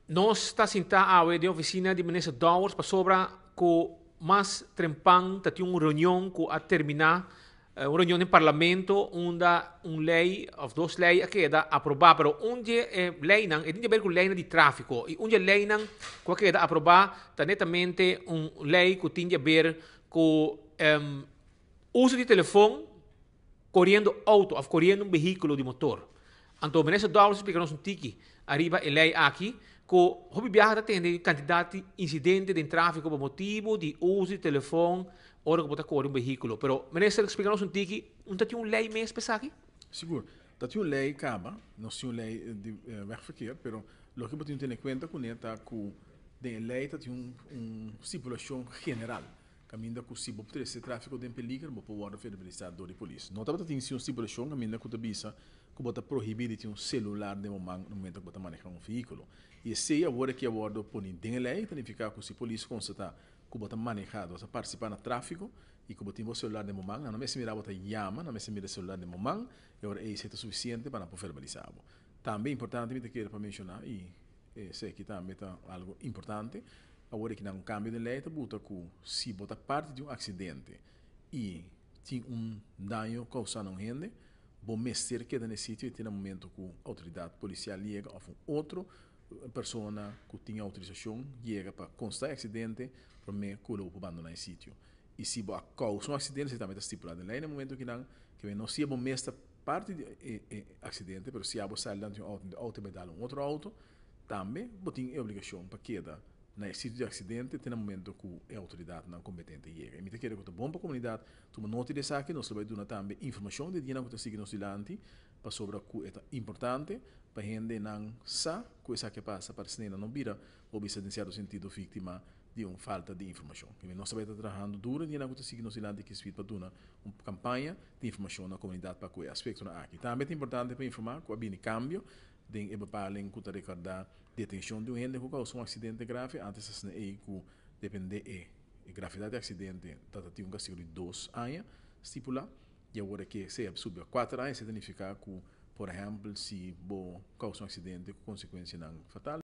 Nos ta sintá awe den ofisina di Minister Dowers pasobra ku mas trempan ta tin un reunion ku a terminá, un reunion den Parlamento unda un lei òf dos lei a keda aprobá. Pero un di e leinan e tin di aber ku leinan di tráfiko i un di e leinan ku a keda aprobá ta netamente un lei ku tin di aber ku uso di telefon koriendo outo òf koriendo un vehíkulo di motor. Anto Minister Dowers a splika nos un tiki ariba e lei aki ku hopi biaha ta tende kantidat di insidente den tráfiko pa motibu di uso di telefon ora ku bo ta kore un vehíkulo. Pero Minister splika nos un tiki, un ta tin un lei mes pa esaki? Sigur. Ta tin un lei kaba, nos tin un lei di wegverkeer, pero loke bo tin tene kuenta kuné ta ku den e lei ta tin un stipulashon general. Kaminda ku si bo trese tráfiko den peliger bo por wòrdu verbalisá dor di polis. No tabata tin si un stipulashon kaminda ku ta bisa ku bo ta prohibí di tin un selular den bo man na momento ku bo ta manehá un vehíkulo. I esei awor aki a wòrdu poni den e lei ta nifiká ku si polis konstatá ku bo ta manehá, bo ta partisipá na tráfiko i ku bo tin bo selular den bo man, nan no mester mira bo ta yama, nan mester mira e selular den bo man i awor esei ta sufisiente pa nan por verbalisá bo. Tambe importante mi ta kere pa menshoná i Esaki tambe ta algo importante. Awor aki nan un cambio den ley ta buta cu si bo ta parti di un accidente y tin un daño causa na un hende, bo mester keda na e sitio y te na momento cu autoridad policial yega of un otro persona cu tin autorisacion yega pa consta e accidente prome cu lo bo por bandona e sitio. Y si bo a causa un accidente, esaki tambe ta stipula den ley na momento kinan, ke no si bo mes ta Parti di e aksidente, pero si abo sali dilanti un outo, e outo bai dal un otro outo, tambe bo tin e obligashon pa keda na e sitio di aksidente te na momento ku e outoridatnan kompetente yega. I mi ta kere ku ta bon pa komunidat tuma nota di esaki. Nos lo bai duna tambe informashon di e dianan ku ta sigui nos dilanti pasobra ku e ta importante pa hendenan sa ku esaki a pasa pa asina nan no bira, bo bisa den sierto sentido, víktima di un falta di informashon. Kende nos ta bai ta trahando duro di nan ku ta sigui nos dilanti Kiswit pa duna un kampaña di informashon na komunidat pa ku e aspektonan aki. Tambe ta importante pa informá ku a bini kambio den e bepaling ku ta rekordá detenshon di un hende ku kousa un aksidente grave. Antes asina ei ku dependé e gravedat di aksidente ta ta tin un kastigo di dos aña stipulá i awor e ke sea subi a kuater aña. Esei ta nifiká ku por ehèmpel si bo kousa un aksidente ku konsekuensianan fatal.